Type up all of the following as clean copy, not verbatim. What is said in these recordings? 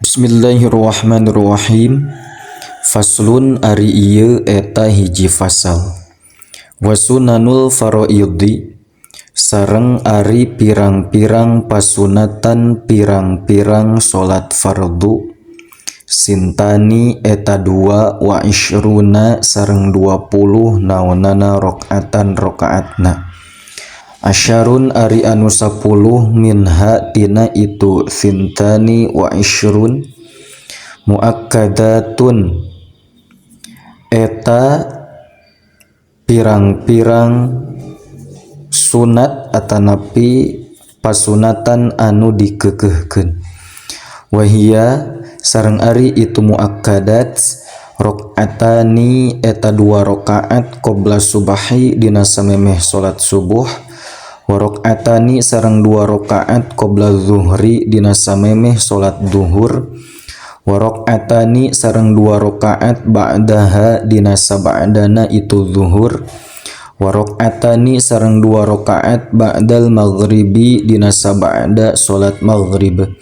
Bismillahirrahmanirrahim. Faslun ari ieu eta hiji fasal. Wasunanul faraidi sareng ari pirang-pirang pasunatan pirang-pirang salat fardu sintani eta dua wa isyruna sareng 20 naonana rakaatan rakaatna. Asyarun ari anu 10 minha tina itu sintani wa isyrun muakkadatun eta pirang-pirang sunat atanapi pasunatan anu dikekehkeun. Wahia sareng ari itu muakkadat rakaatani eta dua rakaat qabla subahi dina samemeh salat subuh, wa rakaatani sareng dua rakaat qabla zuhri dina samemeh salat zuhur, wa rakaatani sareng dua rakaat ba'daha dina sabadana itu zuhur, wa rakaatani sareng dua rakaat ba'dal maghribi dina sabada salat maghrib,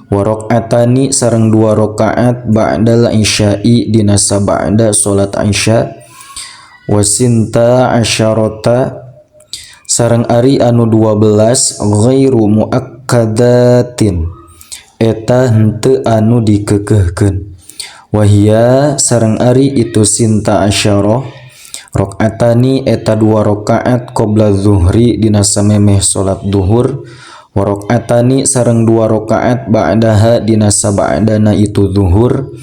wa rakaatani sareng dua rakaat ba'dal isya'i dina sabada salat isya, wa sinta asyarata sareng ari anu 12 ghairu muakkadatin eta henteu anu dikekehkeun. Wahia sareng ari itu sinta asyarah rakaatani eta dua rakaat qabla zuhri dina samemeh salat zuhur, wa rakaatani sareng dua rakaat ba'daha dina sabadana itu zuhur,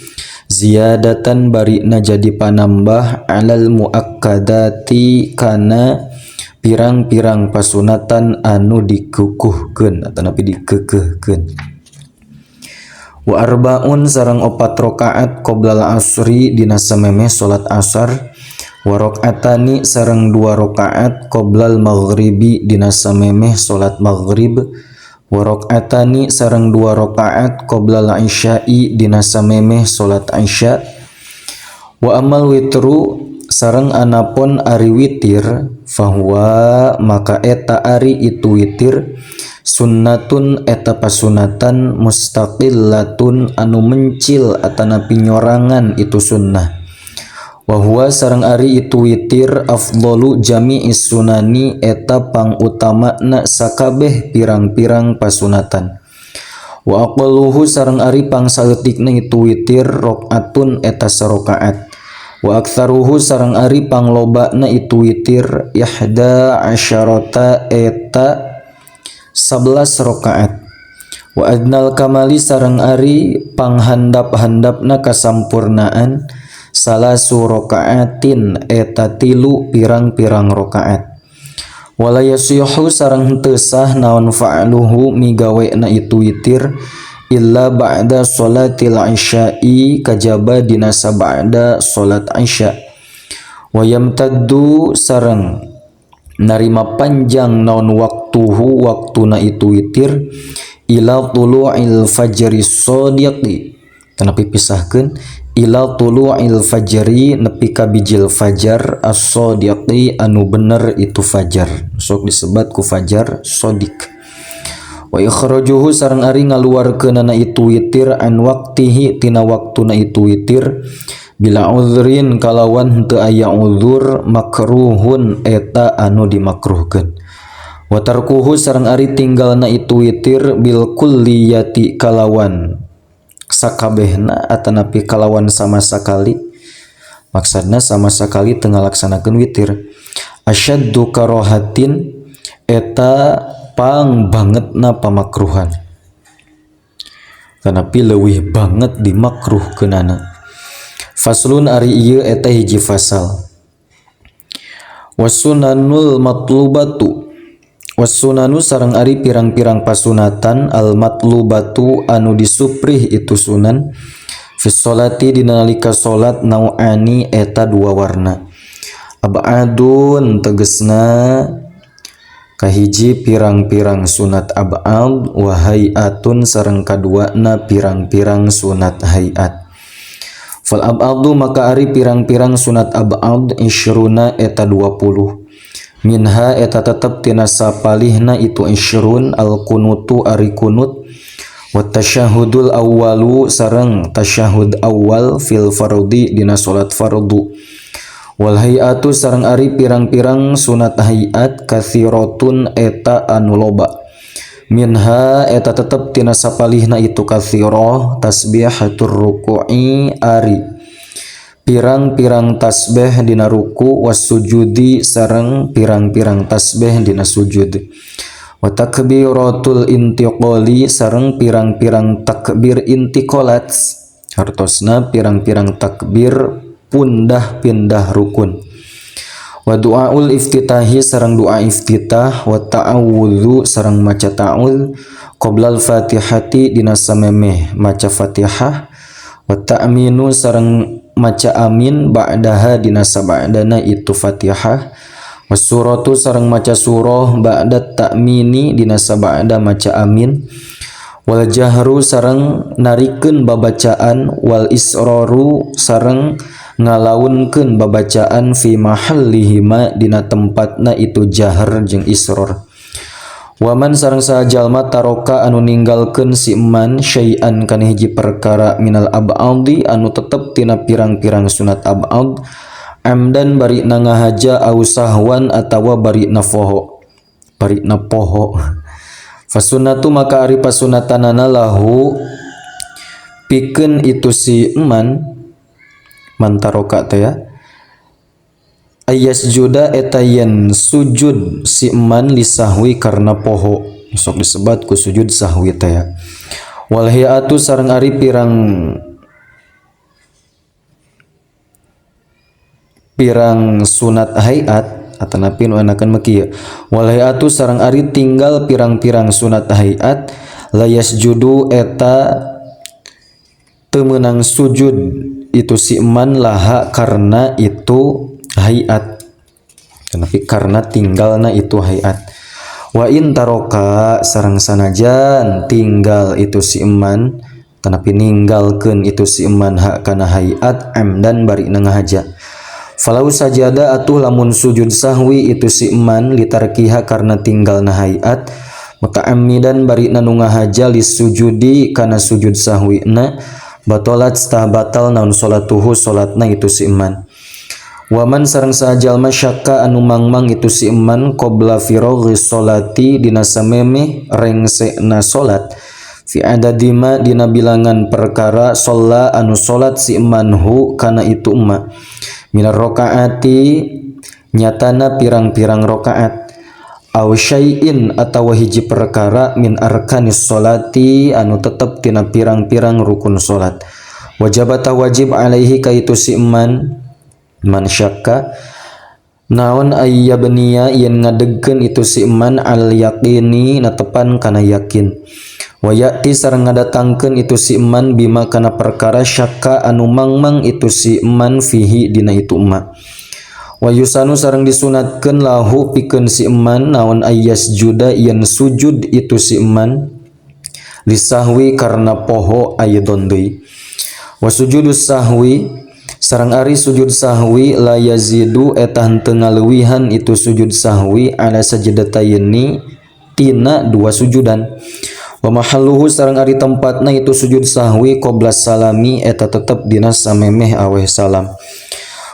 ziyadatan barina jadi panambah alal muakkadati kana pirang-pirang pasunatan anu dikukuhkeun atanapi dikekehkeun. Wa arbaun sareng opat rakaat qoblal asri dina samemeh salat asar, wa rakaatani sareng dua rakaat qoblal maghribi dina samemeh salat maghrib, wa rakaatani sareng dua rakaat qoblal isya'i dina samemeh salat isya. Wa amal witru sareng anapun ari witir fahuwa maka eta ari itu witir sunnatun eta pasunatan mustaqillatun anu mencil atanapi nyorangan itu sunnah. Wa huwa sareng ari itu witir afdalu jami'is sunani eta pangutamana sakabeh pirang-pirang pasunatan. Wa aqalluhu sareng ari pangsaeutikna itu witir rakaatun eta sarakaat. Wa aktsaruhu sareng ari panglobana itu witir ihda asyarata eta 11 rakaat. Wa adnal kamali sareng ari panghandap-handapna kasampurnaan salasu rakaatin eta tilu pirang-pirang rakaat. Wala yasihu sareng henteu sah naon fa'luhu migawena itu witir illa ba'da sholatil isya'i kajaba dina sabada salat isya. Wa yamtaddu sareng narima panjang naon waktuhu waktuna itu witir ila tulu'il fajri shadiqi tanapi pisahkeun ila tulu'il fajri nepi ka bijil fajar as-shadiqi anu bener itu fajar, sok disebat ku fajar shadiq. Wa ikhrajuhu sareng ari ngaluarkeunana itu witir an waqtihi tina waktuna itu witir bila uzrin kalawan henteu aya uzur makruhun eta anu dimakruhkeun. Wa tarkuhu sareng ari tinggalna itu witir bil kulliyati kalawan sakabehna atanapi kalawan sama sakali, maksudna sama sakali teu ngalaksanakeun witir, asyaddu karahatin eta pang bangetna pamakruhan tanapi leuwih banget dimakruhkeunana. Faslun ari ieu eta hiji fasal. Wasunanul matlubatu wasunanu sareng ari pirang-pirang pasunatan al matlubatu anu disuprih itu sunan fi sholati dina nalika salat nauani eta dua warna. Abadun tegesna kahiji pirang-pirang sunat abad wa hayatun sareng kaduana pirang-pirang sunat hayat. Fal abadu maka ari pirang-pirang sunat abad isyruna eta 20. Minha eta tetep tina sapalihna itu isyrun al kunutu ari kunut Wa tasyahudul awwalu sareng tasyahud awal fil fardhi dina salat fardu. Wal hay'atu sareng ari pirang-pirang sunat hayat katsiratun eta anu loba. Minha eta tetep tina sapalihna itu katsirah tasbihatur ruku'i ari pirang-pirang tasbih dina ruku was sujudi sareng pirang-pirang tasbih dina sujud. Wa takbiratul intiqali sareng pirang-pirang takbir intiqalat hartosna pirang-pirang takbir pundah-pindah rukun. Wa du'aul iftitahi sareng doa iftitah wa ta'awudzu sareng maca ta'awudz qoblal fatihati dina samemeh maca Fatihah wa ta'minu sareng maca amin ba'daha dina sabadana itu Fatihah. Wasuratu sareng maca surah ba'da ta'mini dina sabada maca amin. Wal jahru sareng narikeun babacaan wal israru sareng ngalaunkeun babacaan fi mahallihima dina tempatna itu jahar jeung israr. Waman sareng sajalma taroka anu ninggalkeun si man syai'an kana hiji perkara minal ab'adi anu tetep tina pirang-pirang sunat ab'ad amdan bari na ngahaja au sahwan atawa bari na poho bari na poho. Fasunnatu maka ari pasunatanana lahu pikeun itu si man mantaroka teh ya ayasjuda eta yen sujud si man lisahwi karena poho sok disebat ku sujud sahwi teh ya. Wal hayatu sareng ari pirang pirang sunat hayat atanapi nu enakeun mah kieu. Wal hayatu sareng ari tinggal pirang-pirang sunat hayat layasjudu eta teu meunang sujud itu si man laha karena itu hayat tapi karena tinggalna itu hayat. Wa in taroka sareng sanajan tinggal itu si man tanapi ninggalkeun itu si man hak kana hayat amdan bari ngahaja. Falau sajada atuh lamun sujud sahwi itu si man litarkiha karena tinggalna hayat muta'ammidan bari nu ngahaja lisujudi kana sujud sahwina batalat tah batal naon salatuhu salatna itu si man. Waman sareng sajalma syakka anu mangmang itu si man qabla firaghi salati dina samemeh rengsekna salat fi adadima dina bilangan perkara shalla anu salat si man hu kana itu emma minar rakaati nyatana pirang-pirang rakaat au syai'in atawa hiji perkara min arkanis sholati anu tetep tina pirang-pirang rukun salat. Wajabata wajib alaihi ka itu si man man syakka naon ayyabniya yen ngadegkeun itu si man al yaqini natepan kana yakin. Wa ya'ti sareng ngadatangkeun itu si man bima kana perkara syakka anu mangmang itu si man fihi dina itu ma. Wa yusanu sareng disunatkeun lahu pikeun si man naon ayyasjuda yen sujud itu si man lisahwi karena poho aidon deui. Wa sujudus sahwi sareng ari sujud sahwi la yazidu eta henteu ngaleuwihan itu sujud sahwi ala sajdataini tina dua sujudan. Wa mahalluhu sareng ari tempatna itu sujud sahwi qabla salami eta tetep dina samemeh aweh salam.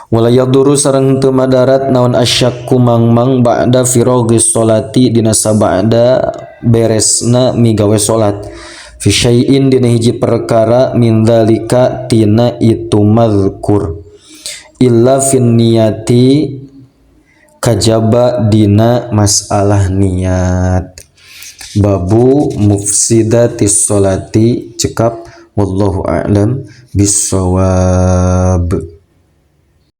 Wala yaduru sareng teu madarat naon asyakku mangmang ba'da firaghi sholati dina sabada beresna migawe salat fi syai'in dina hiji perkara min dzalika tina itu mazkur illa fin niyati kajaba dina masalah niat. Babu mufsidatis sholati cekap wallahu a'lam bissawab.